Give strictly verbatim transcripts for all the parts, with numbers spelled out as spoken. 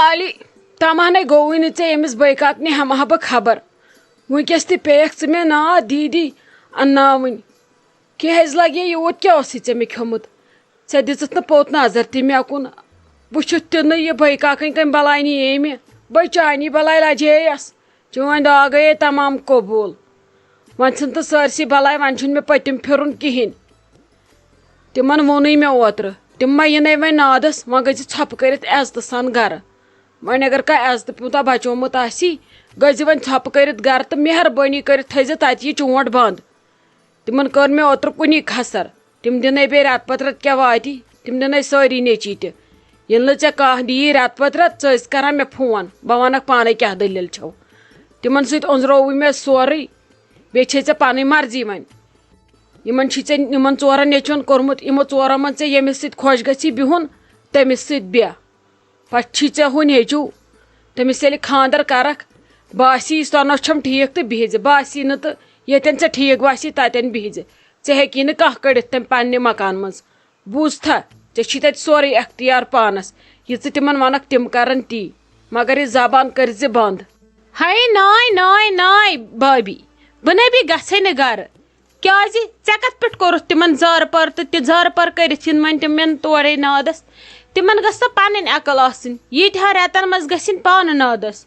علی، تمہنے گوٚوٕے نہٕ ژےٚ ییٚمِس بٲے کاکنہِ ہمہٕ ہا بہٕ خبر۔ وٕنکیٚس تہِ پیٚیَکھ ژٕ مےٚ ناد دیٖدی انناوٕنۍ۔ کیٛازِ لگے یوٗت کیٛاہ اوسُے ژےٚ مےٚ کھیوٚمُت؟ ژےٚ دِژٕتھ نہٕ پوٚت نظر تہِ مےٚ کُن۔ وٕچھُتھ تہِ نہٕ یہِ بٲے کاکٕنۍ کٔمۍ بلاے نِیے مےٚ۔ بٔے چانی بلاے لجییَس۔ چٲنۍ دعا گٔیے تمام قبوٗل۔ وۄنۍ ژھٕن تہٕ سٲرسٕے بلاے، وۄنۍ چھُنہٕ مےٚ پٔتِم پھِرُن کِہیٖنۍ۔ تِمن ووٚنُے مےٚ اوترٕ، تِم ما یِنَے وۄنۍ نادس، وۄنۍ گٔژھۍ ژھۄپہٕ کٔرِتھ عزتہٕ سان گرٕ۔ وۄنۍ اگر کانٛہہ عزتہٕ پیوٗنٛتاہ بچومُت آسی، گٔژھۍ زِ وۄنۍ ژھۄپہٕ کٔرِتھ گرٕ تہٕ مہربٲنی کٔرِتھ تھٲیزِ تتہِ یہِ چونٛٹھ بنٛد۔ تِمن کٔر مےٚ اوترٕ کُنی کھسر۔ تِم دِنَے بیٚیہِ رٮ۪تہٕ پتہٕ رٮ۪تہٕ کیٛاہ واتی، تِم دِنَے سٲری نیٚچی تہِ۔ ییٚلہِ نہٕ ژےٚ کانٛہہ دِیی رٮ۪تہٕ پتہٕ رٮ۪تہٕ، ژٕ ٲسۍ کران مےٚ فون، بہٕ وَنَکھ پانَے کیٛاہ دٔلیٖل چھَو۔ تِمن سۭتۍ أنٛزرووُے مےٚ سورُے۔ بیٚیہِ چھے ژےٚ پنٕنۍ مرضی وۄنۍ۔ یِمن چھی ژےٚ، یِمن ژورن نیٚچوٮ۪ن کوٚرمُت، یِمو ژورو منٛز ژےٚ ییٚمِس سۭتۍ خۄش گژھی بِہُن، تٔمِس سۭتۍ بیٚہہ۔ پتہٕ چھی ژےٚ ہُہ نیٚچوٗ، تٔمِس ییٚلہِ خانٛدر کرکھ، باسی یُس تۄہہِ نۄش چھَم ٹھیٖک تہٕ بِہزِ، باسی نہٕ تہٕ ییٚتٮ۪ن ژےٚ ٹھیٖک باسی تَتٮ۪ن بِہزِ۔ ژےٚ ہیٚکی نہٕ کانٛہہ کٔڑِتھ تَمہِ پننہِ مکان منٛز۔ بوٗزتھا؟ ژےٚ چھی تَتہِ سورُے اختیار پانس۔ یہِ ژٕ تِمن وَنکھ، تِم کرن تی۔ مگر یہِ زبان کٔرۍ زِ بنٛد۔ ہاے ناے ناے ناے بابی، بہٕ نَے بی گژھے نہٕ گرٕ۔ کیٛازِ؟ ژےٚ کتھ پٮ۪ٹھ کوٚرُتھ تِمن زارٕ پار تہٕ تہِ زارٕ پار کٔرِتھ یِن وۄنۍ تِمن تورے نادس؟ تِمن گٔژھ سۄ پنٕنۍ عقل آسٕنۍ۔ ییٖتۍ ہا رٮ۪تن منٛز گٔژھِنۍ پانہٕ نادس۔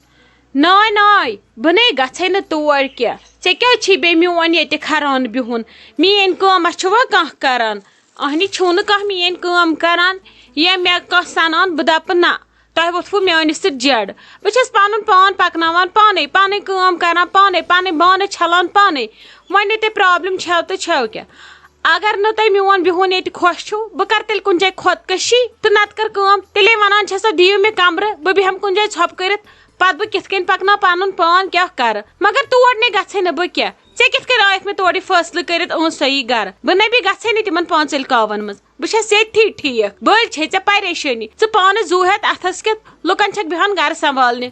ناے ناے، بہٕ نے گژھے نہٕ تور کینٛہہ۔ ژےٚ کیٛازِ چھی بیٚیہِ میون ییٚتہِ کھران بِہُن؟ میٲنۍ کٲم ما چھِ وۄنۍ کانٛہہ کران؟ اہنہِ چھُو نہٕ کانٛہہ میٲنۍ کٲم کران یا مےٚ کانٛہہ سنان، بہٕ دپہٕ نہ۔ تۄہہِ ووٚتھوُ میٛانہِ سۭتۍ جَڑ۔ بہٕ چھَس پَنُن پان پَکناوان پانَے، پَنٕنۍ کٲم کَران پانَے، پَنٕنۍ بانہٕ چھَلان پانَے۔ وۄنۍ نہٕ تۄہہِ پرٛابلِم چھَو تہٕ چھَو کیٛاہ؟ اگر نہٕ تۄہہِ میون بِہُن ییٚتہِ خۄش چھُو، بہٕ کَرٕ تیٚلہِ کُنہِ جایہِ خۄدکٔشی تہٕ نَتہٕ کَر کٲم۔ تیٚلے وَنان چھَسو، دِیِو مےٚ کَمرٕ، بہٕ بیٚہمہٕ کُنہِ جایہِ ژھۄپہٕ کٔرِتھ، پَتہٕ بہٕ کِتھ کٔنۍ پَکناو پَنُن پان، کیٛاہ کَرٕ؟ مگر تور نے گژھے نہٕ بہٕ کیٛاہ۔ ژےٚ کِتھ کٔنۍ آیَکھ مےٚ تورٕ یہِ فٲصلہٕ کٔرِتھ أہٕنٛز سۄ یی گَرٕ؟ بہٕ نَے بیٚیہِ گژھے نہٕ تِمَن پانٛژَن کاوَن منٛز۔ بہٕ چھَس ییٚتھی ٹھیٖک۔ بٔلۍ چھے ژےٚ پریشٲنی۔ ژٕ پانہٕ زُو ہٮ۪تھ اَتھَس کٮ۪تھ، لُکَن چھَکھ بیٚہوان گَرٕ سنٛبھالنہِ۔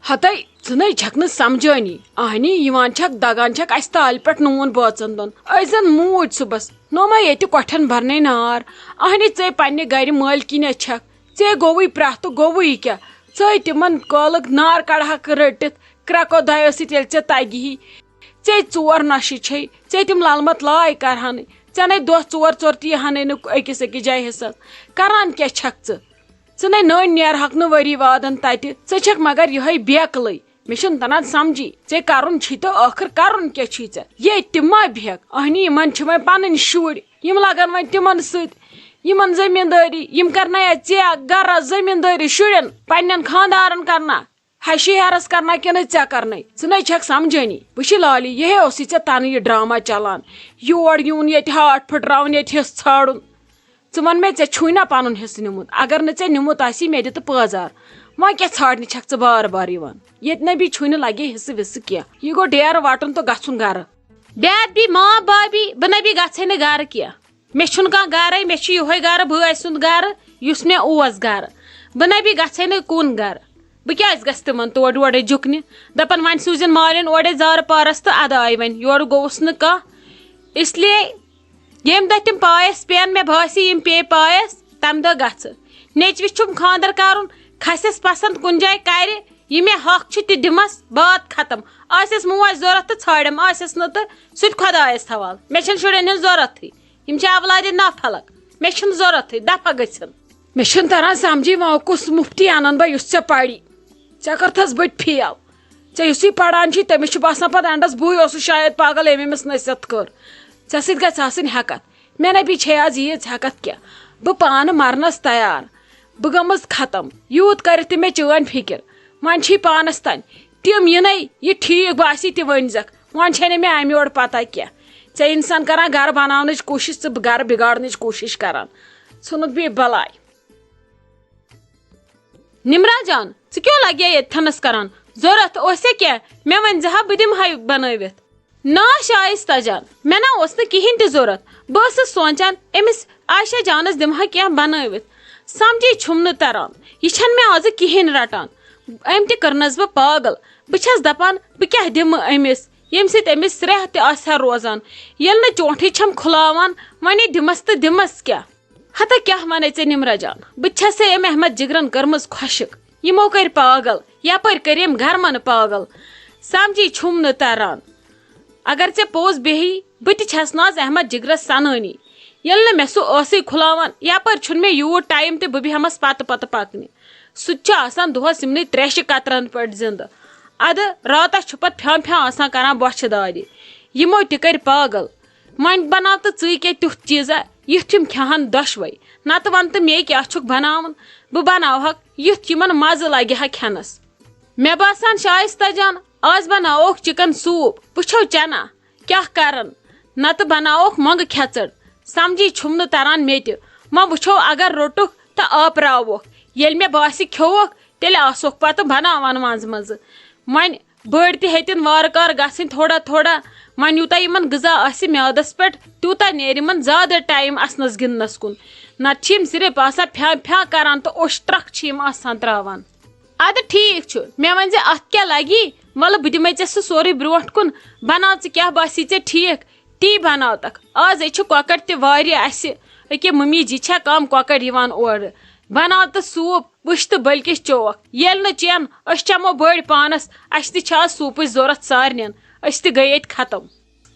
ہَتَے، ژٕ نَے چھَکھ نہٕ سَمجھٲنی۔ اَہنی یِوان چھَکھ، دَگان چھَکھ اَسہِ تالہِ پٮ۪ٹھ نوٗن بٲژَن دۄن۔ أسۍ زَن موٗدۍ صُبحَس۔ نوٚمَے ییٚتہِ کۄٹھٮ۪ن بَرنَے نار۔ اَہنی ژے پنٛنہِ گَرِ مٲلکِنۍ چھَکھ۔ ژے گوٚوُے پرٛاہ تہٕ گوٚوُے کیٛاہ؟ ژے تِمَن کٲلٕکھ نار کَڑہَکھ رٔٹِتھ۔ کرٛٮ۪کو دایو سۭتۍ ییٚلہِ ژےٚ تَگہِ ہی۔ ژے ژور نۄشہِ چھے، ژے تِم لَلمَت لاے کَرہَنٕے۔ ژےٚ نَے دۄہ ژور ژور تہِ یِہَنٕے نہٕ أکِس أکِس جایہِ حِصَس۔ کَران کیٛاہ چھَکھ ژٕ؟ ژٕ نَے نٔنۍ نیرہَکھ نہٕ ؤری وادَن تَتہِ۔ ژٕ چھَکھ مگر یِہوٚے بیکلٕے۔ مےٚ چھُنہٕ تَران سَمجھی، ژے کَرُن چھی تہٕ ٲخٕر کَرُن کیٛاہ چھی ژےٚ؟ ییٚتہِ تہِ ما بیٚہکھ؟ اَہنی، یِمَن چھِ وۄنۍ پَنٕنۍ شُرۍ۔ یِم لَگَن وۄنۍ تِمَن سۭتۍ۔ یِمَن زٔمیٖندٲری، یِم کَرنَیا ژےٚ گَرَس زٔمیٖندٲری شُرٮ۪ن، پنٛنٮ۪ن خانٛدارَن کَرنا؟ ہشی ہیرس کرنا کِنہٕ ژےٚ کرنے؟ ژٕ نے چھکھ سمجھٲنی۔ وٕچھ لالی، یہے اوسُے ژےٚ تنہٕ یہِ ڈرامہ چلان۔ یور یُن، ییٚتہِ ہاٹھ پھٕٹراوُن، ییٚتہِ حصہٕ ژھانڈُن۔ ژٕ وَن مےٚ، ژےٚ چھُے نا پنُن حصہٕ نیُمُت؟ اگر نہٕ ژےٚ نیُمُت آسی، مےٚ دِ تہٕ پٲزار۔ وۄنۍ کیٛاہ ژھانڈنہِ چھکھ ژٕ بار بار یِوان؟ ییٚتہِ نَے بی چھُے نہٕ لگے حصہٕ وِصہٕ کینٛہہ۔ یہِ گوٚو ڈیرٕ وٹُن تہٕ گژھُن گرٕ۔ ڈیڈ بی، ماں بابی، بہٕ نَے بی گژھے نہٕ گرٕ کینٛہہ۔ مےٚ چھُنہٕ کانٛہہ گرے، مےٚ چھُ یِہوٚے گرٕ، بٲے سُنٛد گرٕ، یُس مےٚ اوس گرٕ۔ بہٕ نَے بی گژھے نہٕ کُن گرٕ۔ بہٕ کیٛازِ گژھٕ تِمن تور یورَے جُکنہِ؟ دَپان، وۄنۍ سوٗزِن مالِن اورَے زارٕ پارَس تہٕ اَدٕ آیہِ وۄنۍ۔ یورٕ گوٚوُس نہٕ کانٛہہ۔ اس لیے ییٚمہِ دۄہ تِم پایَس پٮ۪ن، مےٚ باسہِ یِم پیٚیہِ پایَس، تَمہِ دۄہ گژھٕ۔ نیٚچوِس چھُم خانٛدر کَرُن، کھسٮ۪س پَسنٛد کُنہِ جایہِ کَرِ، یہِ مےٚ حق چھُ تہِ دِمَس، بات ختم۔ آسٮ۪س موج ضوٚرَتھ تہٕ ژھانڈٮ۪م، آسٮ۪س نہٕ تہٕ سُہ تہِ خۄدایَس حوالہٕ۔ مےٚ چھَنہٕ شُرٮ۪ن ہِنٛز ضوٚرَتھٕے۔ یِم چھِ اولادِ نافلک۔ مےٚ چھُنہٕ ضوٚرَتھٕے، دفعہ گٔژھِن۔ مےٚ چھُنہٕ تران سمجھی، وۄنۍ کُس مُفتی اَنَن بہٕ یُس ژےٚ پَری؟ ژےٚ کٔرتھَس بٔتۍ فیل۔ ژےٚ یُس یہِ پَران چھُے، تٔمِس چھُ باسان پَتہٕ اٮ۪نڈَس بٕے اوسُس شاید پاگل، ییٚمۍ أمِس نصیحت کٔر۔ ژےٚ سۭتۍ گژھِ آسٕنۍ ہٮ۪کَتھ۔ مےٚ نَے بی چھے آز ییٖژ ہٮ۪کَتھ کینٛہہ۔ بہٕ پانہٕ مَرنَس تیار۔ بہٕ گٔمٕژ ختم۔ یوٗت کٔرِتھ تہِ مےٚ چٲنۍ فِکِر۔ وۄنۍ چھی پانَس تام۔ تِم یِنَے، یہِ ٹھیٖک باسی تہِ ؤنۍزٮ۪کھ۔ وۄنۍ چھے نہٕ مےٚ اَمہِ یورٕ پَتہ کینٛہہ۔ ژےٚ اِنسان کَران گَرٕ بَناونٕچ کوٗشِش، ژٕ گَرٕ بِگاڑنٕچ کوٗشِش کَران۔ ژھٕنُتھ بیٚیہِ بَلاے۔ نِمرا جان، ژٕ کیٛاہ لَگے ییٚتہِ تھَنَس کَران؟ ضوٚرَتھ اوسے کینٛہہ، مےٚ ؤنۍ زِ ہا، بہٕ دِمہٕ ہا بَنٲوِتھ۔ نا شایستہ جان، مےٚ نا اوس نہٕ کِہیٖنۍ تہِ ضوٚرَتھ۔ بہٕ ٲسٕس سونٛچان، أمِس عائشہ جانَس دِمہٕ ہا کینٛہہ بَنٲوِتھ۔ سَمجھے چھُم نہٕ تَران۔ یہِ چھَنہٕ مےٚ آزٕ کِہیٖنۍ رَٹان۔ أمۍ تہِ کٔرنَس بہٕ پاگل۔ بہٕ چھَس دَپان، بہٕ کیٛاہ دِمہٕ أمِس، ییٚمہِ سۭتۍ أمِس سرٛیٚہہ تہِ آسہِ ہا روزان۔ ییٚلہِ نہٕ چونٛٹھٕے چھَم کھُلاوان، وۄنۍ دِمَس تہٕ دِمَس کیٛاہ؟ ہتا کیٛاہ وَنے ژےٚ نِمرا جان؟ بہٕ تہِ چھَسے أمۍ احمد جِگرَن کٔرمٕژ خۄشِک۔ یِمو کٔرۍ پاگل، یپٲرۍ کٔرۍ أمۍ گرمن پاگل۔ سمجھی چھُم نہٕ تران۔ اگر ژےٚ پوٚز بیہی، بہٕ تہِ چھس نہٕ از احمد جگرس سنٲنی۔ ییٚلہِ نہٕ مےٚ سُہ ٲسٕے کھُلاوان، یپٲرۍ چھُنہٕ مےٚ یوٗت ٹایم تہِ بہٕ بیہمس پتہٕ پتہٕ پکنہِ۔ سُہ تہِ چھُ آسان دۄہس یِمنٕے تریشہِ قطرن پٲٹھۍ زندٕ۔ ادٕ راتس چھُ پتہٕ پھیان پھیان آسان کران بۄچھِ دادِ۔ یِمو تہِ کٔرۍ پاگل۔ وۄنۍ بناو تہٕ ژٕے کینٛہہ تیُتھ چیٖزا، یُتھ یِم کھٮ۪ہن دۄشوے۔ نتہٕ ون تہٕ مے کیٛاہ چھُکھ بناوان؟ بہٕ بناوہکھ یُتھ یِمن مزٕ لگہِ ہا کھٮ۪نس۔ مےٚ باسان شایستہ جان، آز بناووکھ چکن سوپ۔ وٕچھو چنا کیٛاہ کرن، نتہٕ بناووکھ مۄنگہٕ کھٮ۪ژٕڑ۔ سمجھی چھُم نہٕ تران مےٚ تہِ۔ وۄنۍ وٕچھو اگر روٚٹُکھ تہٕ آپراووکھ۔ ییٚلہِ مےٚ باسہِ کھیوٚوکھ، تیٚلہِ آسوکھ پتہٕ بناوان منٛزٕ منٛزٕ۔ وۄنۍ بٔڑۍ تہِ ہیٚتِن وارٕ کارٕ گژھٕنۍ تھوڑا تھوڑا۔ وۄنۍ یوٗتاہ یِمن غذا آسہِ میادس پٮ۪ٹھ، تیوٗتاہ نیرِ یِمن زیادٕ ٹایم اسنس گِنٛدنس کُن۔ نتہٕ چھِ یِم صرف آسان پھیان پھیان کران تہٕ اوٚش ترکھ چھِ یِم آسان تراوان۔ ادٕ ٹھیٖک چھُ، مےٚ ؤنۍ زِ اتھ کیٛاہ لگی؟ وَلہٕ بہٕ دِمے ژےٚ سُہ سورُے برونٛٹھ کُن۔ بناو ژٕ کیٛاہ باسی ژےٚ ٹھیٖک، تی بناوتکھ۔ آزے چھِ کۄکر تہِ واریاہ اسہِ۔ أکیاہ ممی جی چھےٚ کم کۄکر یِوان اورٕ۔ بناو تہٕ سوٗپ، وٕچھ تہٕ بلکہِ چوکھ۔ ییٚلہِ نہٕ چٮ۪ن، أسۍ چٮ۪مو بٔڑۍ پانس۔ اسہِ تہِ چھِ آز سوٗپٕچ ضوٚرتھ سارنٮ۪ن۔ أسۍ تہِ گٔے ییٚتہِ ختم۔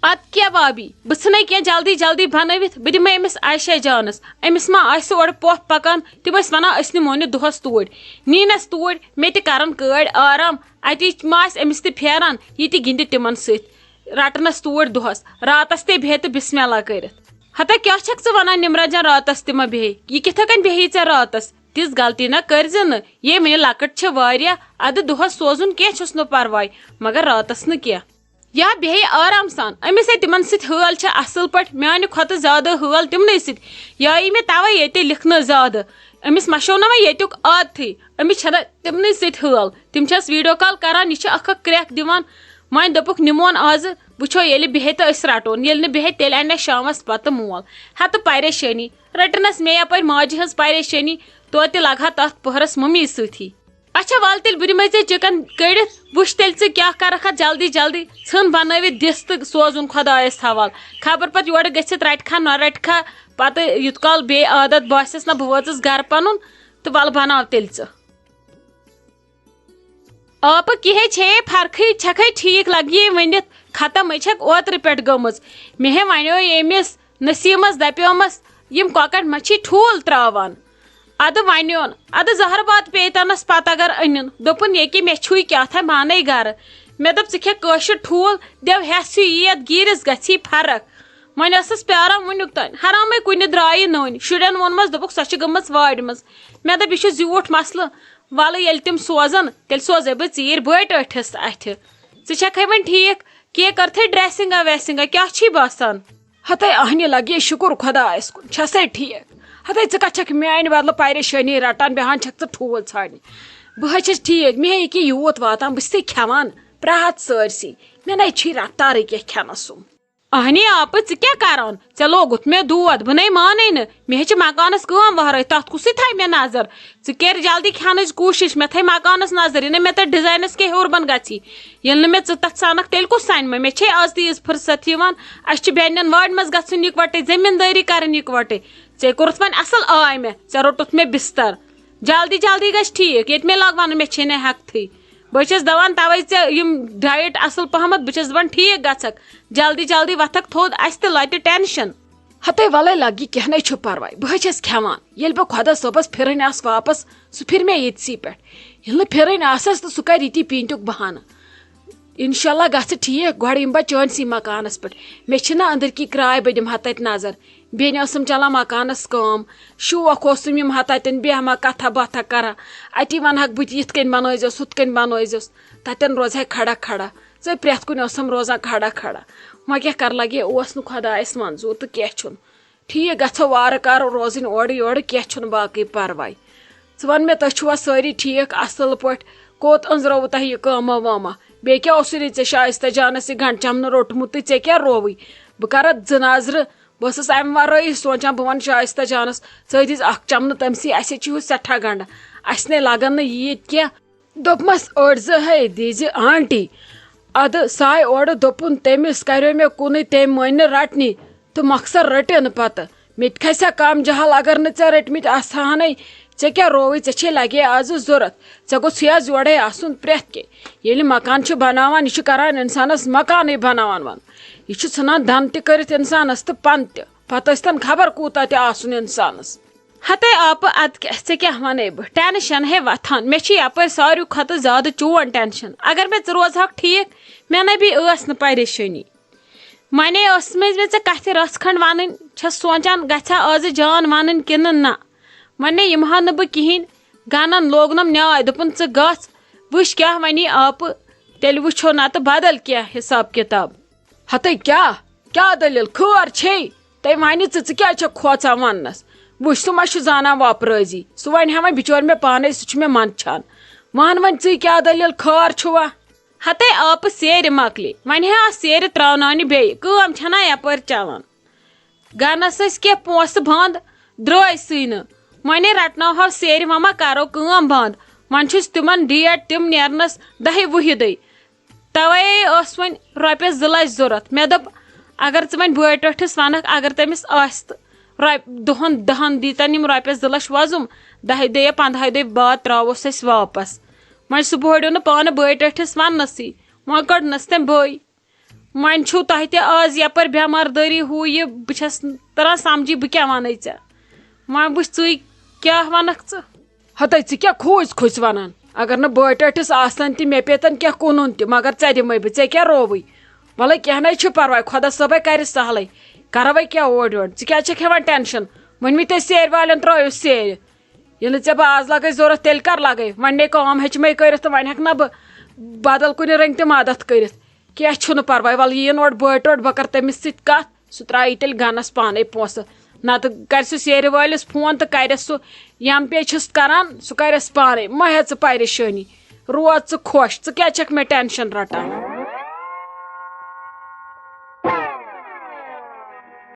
ادٕ کیٛاہ بابی، بہٕ ژھٕنے کینٛہہ جلدی جلدی بنٲوِتھ، بہٕ دِمے أمِس عایشہ جانس۔ أمِس ما آسہِ اورٕ پۄپھ پکان، تِم ٲسۍ ونان أسۍ نِمون یہِ دۄہس توٗرۍ۔ نِنس توٗرۍ، مےٚ تہِ کرن کٲڑۍ آرام، اتی ما آسہِ أمِس تہِ پھیران، یہِ تہِ گِنٛدِ تِمن سۭتۍ۔ رٹنس توٗرۍ دۄہس، راتس تہِ بیٚہہِ تہٕ بسم اللہ کٔرِتھ۔ ہتا کیٛاہ چھکھ ژٕ ونان نمرا جان، راتس تہِ ما بیٚہہِ؟ یہِ کِتھے کٔنۍ بیٚہہِ ژےٚ راتس؟ تِژھ غلطی نہ کٔرزِ نہٕ، یے وٕنہِ لۄکٕٹ چھِ واریاہ، ادٕ دۄہس سوزُن کینٛہہ چھُس نہٕ پرواے، مگر راتس نہٕ کینٛہہ۔ یا بیٚہہِ آرام سان۔ أمِس ہے تِمن سۭتۍ حٲل چھےٚ اصل پٲٹھۍ، میانہِ کھۄتہٕ زیادٕ حٲل تِمنٕے سۭتۍ۔ یا یی مےٚ توے ییٚتہِ لیکھنہٕ زیادٕ۔ أمِس مشو نہ وۄنۍ ییٚتیُک عادتھٕے۔ أمِس چھنہ تِمنٕے سۭتۍ حٲل۔ تِم چھس ویڈیو کال کران، یہِ چھِ اکھ اکھ کرٛٮ۪کھ دِوان۔ وۄنۍ دوٚپُکھ نِمون آزٕ، وٕچھو ییٚلہِ بیٚہہِ تہٕ أسۍ رٹون، ییٚلہِ نہٕ بیٚہہِ تیٚلہِ انہِ شامس پتہٕ مول۔ ہتہٕ پریشٲنی۔ رٔٹٕنس مےٚ یپٲرۍ ماجہِ ہٕنٛز پریشٲنی، توتہِ لگہٕ ہا تتھ پٔہرس ممی سۭتی۔ اچھا، ول تیٚلہِ بہٕ دِمے ژےٚ چکن کٔڑِتھ، وٕچھ تیٚلہِ ژٕ کیٛاہ کرکھ اتھ جلدی جلدی، ژھٕن بنٲوِتھ دِس تہٕ سوزُن خۄدایس حوال۔ خبر پتہٕ یورٕ گٔژھِتھ رٹہِ کھا نہ رٹہِ کھا، پتہٕ یُت کال بیٚیہِ عادت باسٮ۪س نہ بہٕ وٲژٕس گرٕ پنُن، تہٕ ول بناو تیٚلہِ ژٕ۔ آپہٕ کِہے چھے فرقٕے، چھکھے ٹھیٖک لگہِ ؤنِتھ، ختم ہے چھکھ اوترٕ پٮ۪ٹھ گٔمٕژ۔ مےٚ ہے ونیو ییٚمِس نسیٖمس، دپیومس، یِم کۄکر ما چھی ٹھوٗل تراوان؟ ادٕ ونیون، ادٕ زہر باد پیتنس پتہٕ اگر أنِن۔ دوٚپُن، ییٚکے مےٚ چھُے کیٛاہ تھام پانے گرٕ۔ مےٚ دوٚپ، ژٕ کھےٚ کٲشُر ٹھوٗل، دٮ۪و ہٮ۪س ہیوٗ یِیَتھ گیٖرِس گژھی فرق۔ وۄنۍ ٲسٕس پیاران وٕنیُک تام، حرامٕے کُنہِ درٛایہِ نٔنۍ۔ شُرٮ۪ن ووٚنمس، دوٚپُکھ، سۄ چھِ گٔمٕژ وارِ منٛز۔ مےٚ دوٚپ، یہِ چھُ زیوٗٹھ مسلہٕ۔ وَلہٕ ییٚلہِ تِم سوزن، تیٚلہِ سوزے بہٕ ژیٖرۍ بٔٹۍ أٹھِس اَتھِ۔ ژٕ چھَکھے وۄنۍ ٹھیٖک؟ کیٚنٛہہ کٔرتھٕے ڈریسنگا ویسنگا، کیٛاہ چھی باسان؟ ہتے اہنہِ لگے شُکُر خۄدایَس کُن، چھَسے ٹھیٖک۔ ہتے ژٕ کَتھ چھَکھ میٛانہِ بدلہٕ پریشٲنی رٹان، بیٚہان چھَکھ ژٕ ٹھوٗل ژھانٛڈنہِ۔ بہٕ حظ چھَس ٹھیٖک، مےٚ ہے ییٚکیٛاہ یوٗت واتان، بہٕ چھَسے کھٮ۪وان پرٛٮ۪تھ سٲرسٕے۔ مےٚ نَے چھی رفتارٕے کینٛہہ کھٮ۪نَس سُم۔ اہنی آپہٕ، ژٕ کیٛاہ کران؟ ژےٚ لوگُتھ مےٚ دود، بہٕ نے مانے نہٕ۔ مےٚ ہے چھِ مکانس کٲم ورٲے، تتھ کُسٕے تھایہِ مےٚ نظر؟ ژٕ کر جلدی کھٮ۪نٕچ کوٗشش، مےٚ تھایہِ مکانس نظر، یہِ نہٕ مےٚ تتھ ڈیزاینس کینٛہہ ہیوٚر بۄن گژھی۔ ییٚلہِ نہٕ مےٚ ژٕ تتھ سنکھ، تیٚلہِ کُس سنہِ مےٚ؟ مےٚ چھے از تیٖژ فرصت یِوان، اسہِ چھِ بیٚنٮ۪ن وارِ منٛز گژھُن یِکوٹے، زٔمیٖندٲری کرٕنۍ یِکوٹے۔ ژےٚ کوٚرُتھ وۄنۍ اصل آے مےٚ، ژےٚ روٚٹُتھ مےٚ بستر۔ جلدی جلدی گژھِ ٹھیٖک، ییٚتہِ مےٚ لگوٕ نہٕ، مےٚ چھے نہٕ ہٮ۪کتھٕے۔ بہٕ چھَس دَپان تَوَے ژےٚ یِم ڈایٹ اَصٕل پَہمَتھ، بہٕ چھَس دَپان ٹھیٖک گژھکھ، جلدی جلدی وۄتھکھ تھوٚد، اَسہِ تہِ لَتہِ ٹٮ۪نشَن۔ ہَتَے وَلَے لَگہِ، کینٛہہ نَے چھُ پَرواے، بہٕ حظ چھَس کھٮ۪وان۔ ییٚلہِ بہٕ خۄدا صٲبَس پھِرٕنۍ آس واپَس، سُہ پھِرِ مےٚ ییٚتسٕے پٮ۪ٹھ۔ ییٚلہِ نہٕ پھِرٕنۍ آسَس تہٕ سُہ کَرِ ییٚتی پیٖنتُک بَہانہٕ۔ اِنشاء اللہ گژھِ ٹھیٖک، گۄڈٕ یِمہٕ بہٕ چٲنۍسٕے مکانَس پٮ۪ٹھ۔ مےٚ چھِنہ أنٛدٕرۍ کِنۍ کراے، بہٕ دِمہٕ ہا تَتہِ نظر۔ بیٚنہِ ٲسٕم چلان مکانس کٲم، شوق اوسُم یِم ہا تتٮ۪ن بیٚہمہٕ ہا، کتھا باتھا کرٕ ہا۔ اتی ونہٕ ہاکھ بہٕ تہِ، یِتھ کٔنۍ بنٲوزیوس، ہُتھ کٔنۍ بنٲوزیوس۔ تتٮ۪ن روزٕ ہا کھڑا کھڑا۔ ژٕ پرٛٮ۪تھ کُنہِ ٲسٕم روزان کھڑا کھڑا۔ وۄنۍ کیٛاہ کرٕ لگے، اوس نہٕ خۄدایس منظوٗر تہٕ کینٛہہ چھُنہٕ۔ ٹھیٖک گژھو وارٕ کارٕ روزٕنۍ اورٕ یورٕ، کینٛہہ چھُنہٕ باقٕے پرواے۔ ژٕ ون مےٚ، تُہۍ چھِوا سٲری ٹھیٖک اصٕل پٲٹھۍ؟ کوٚت أنٛزرٲوٕ تۄہہِ یہِ کٲمہ وٲمہ؟ بیٚیہِ کیٛاہ اوسُے نہٕ ژےٚ شایستہ جانس یہِ گنٛڈٕ چمنہٕ روٚٹمُتٕے؟ ژےٚ کیٛاہ رووٕے؟ بہٕ کرٕ زٕ نظرٕ۔ بہٕ ٲسٕس امہِ ورٲیی سونٛچان، بہٕ ونہٕ شایستہ جانس، ژٕ دِس اکھ چمنہٕ تٔمسٕے، اسے چھِ ہُہ سٮ۪ٹھاہ گنٛڈٕ، اسہِ نے لگن نہٕ یہِ ییٚتہِ کینٛہہ۔ دوٚپمس، أڑۍ زٕ ہے دیٖزِ آنٹی۔ ادٕ سۄ آیہِ اورٕ، دوٚپُن تٔمِس، کریو مےٚ کُنُے، تٔمۍ مٲنۍ نہٕ رٹنی تہٕ مۄخصر رٔٹِن پتہٕ۔ مےٚ تہِ کھسہِ ہا کم جہل اگر نہٕ ژےٚ رٔٹمٕتۍ آسہٕ ہانٕے۔ ژےٚ کیٛاہ رووُے؟ ژےٚ چھے لگے آزٕ ضوٚرتھ۔ ژےٚ گوٚژھ یہِ آز یورے آسُن پرٛٮ۪تھ کینٛہہ۔ ییٚلہِ مکان چھُ بناوان، یہِ چھُ کران انسانس مکانٕے بناوان ون۔ یہِ چھُ ژھٕنان دن تہِ کٔرِتھ انسانس تہٕ پن تہِ۔ پتہٕ ٲسۍتن خبر کوٗتاہ تہِ آسُن انسانس۔ ہتے آپہٕ، ادٕ کیٛاہ، ژےٚ کیٛاہ ونے بہٕ؟ ٹینشن ہے وۄتھان۔ مےٚ چھِ یپٲرۍ ساروی کھۄتہٕ زیادٕ چون ٹینشن۔ اگر مےٚ ژٕ روزہکھ ٹھیٖک، مےٚ نبی ٲس نہٕ پریشٲنی۔ ونے ٲسمٕژ مےٚ ژےٚ کتھِ رژھ کھنڈ ونٕنۍ، چھس سونچان گژھیٛا آزٕ جان ونٕنۍ کِنہٕ نہ۔ ونے یِمہٕ ہا نہٕ بہٕ کِہینۍ۔ گنن لوگنم نیاے، دوٚپُن، ژٕ گژھ، وٕچھ کیٛاہ ونی آپہٕ، تیٚلہِ وٕچھو نتہٕ بدل کینٛہہ حساب کتاب۔ ہتے کیٛاہ؟ کیٛاہ دٔلیٖل؟ خٲر چھے؟ تٔمۍ ونہِ ژٕ، ژٕ کیٛازِ چھکھ کھوژان وننس؟ وٕچھ، سُہ ما چھُ زانان وۄپرٲزی؟ سُہ ونہِ ہا وۄنۍ بِچور مےٚ پانے، سُہ چھُ مےٚ منٛدچھان۔ وَن وۄنۍ ژٕے، کیٛاہ دٔلیٖل؟ خٲر چھُوا؟ ہتے آپہٕ سیرِ مۄکلے، وۄنۍ ہے آسہٕ سیرِ تراوناونہِ بیٚیہِ، کٲم چھنہ یپٲرۍ چلان۔ گنس ٲسۍ کینٛہہ پونٛسہٕ بنٛد، درٛٲے سٕے نہٕ۔ وۄنۍ ہے رٹناوہو سیرِ، وۄنۍ ما کرو کٲم بنٛد؟ وۄنۍ چھُس تِمن ڈیٹ تِم نیرنس دہہِ وُہہِ دۄہہِ۔ توے ٲس وۄنۍ رۄپیس زٕ لچھ ضوٚرتھ۔ مےٚ دوٚپ، اگر ژٕ وۄنۍ بٲے ٹٲٹھِس ونکھ، اگر تٔمِس آسہِ تہٕ رۄپ-، دۄہن دہن دیٖتن یِم رۄپیس زٕ لچھ وۄزُم، دہہِ دۄہہِ یا پندہے دۄہہِ بعد تراووس أسۍ واپس۔ وۄنۍ صبحٲے نہٕ پانہٕ بٲے ٹٲٹھِس وننسٕے، وۄنۍ کٔڑنس تٔمۍ بٲے۔ وۄنۍ چھُو تۄہہِ تہِ آز یپٲرۍ بٮ۪مار دٲری ہُہ یہِ، بہٕ چھس نہٕ تران سمجھی بہٕ کیٛاہ ونَے ژےٚ۔ وۄنۍ وٕچھ ژٕے کیٛاہ ونکھ ژٕ۔ ہتے ژٕ کیٛاہ کھوٗژۍ کھوٗژۍ ونان؟ اگر نہٕ بٲے ٹٲٹھِس آسن تہِ، مےٚ پیتن کینٛہہ کُنُن تہِ، مگر ژےٚ دِمے بہٕ، ژےٚ کیٛاہ رووٕے؟ وَلے کینٛہہ نَے چھُ پرواے، خۄدا صٲبے کرِ سہلٕے۔ کرو وۄنۍ کیٛاہ اورٕ یورٕ؟ ژٕ کیٛازِ چھکھ ہٮ۪وان ٹینشن؟ وۄنۍ وٕنۍ تۄہہِ سیرِ والٮ۪ن ترٲیِو سیرِ۔ ییٚلہِ نہٕ ژےٚ بہٕ آز لگے ضوٚرتھ، تیٚلہِ کر لگے؟ وۄنۍ نے کٲم ہیٚچھ مے کٔرِتھ تہٕ وۄنۍ ہٮ۪کہٕ نہ بہٕ بدل کُنہِ رٔنگۍ تہِ مدد کٔرِتھ۔ کینٛہہ چھُنہٕ پرواے، وَلہٕ یِیِن اورٕ بٲے ٹوٹھ، بہٕ کَرٕ تٔمِس سۭتۍ کَتھ، سُہ ترٛایی تیٚلہِ گَنَس پانَے پونٛسہٕ۔ نَتہٕ کَرِ سُہ سیرِ وٲلِس فون تہٕ کَرٮ۪س سُہ یَم پے چھِس کَران، سُہ کَرٮ۪س پانَے۔ مہ ہےٚ ژٕ پریشٲنی، روز ژٕ خۄش، ژٕ کیٛازِ چھَکھ مےٚ ٹٮ۪نشَن رَٹان؟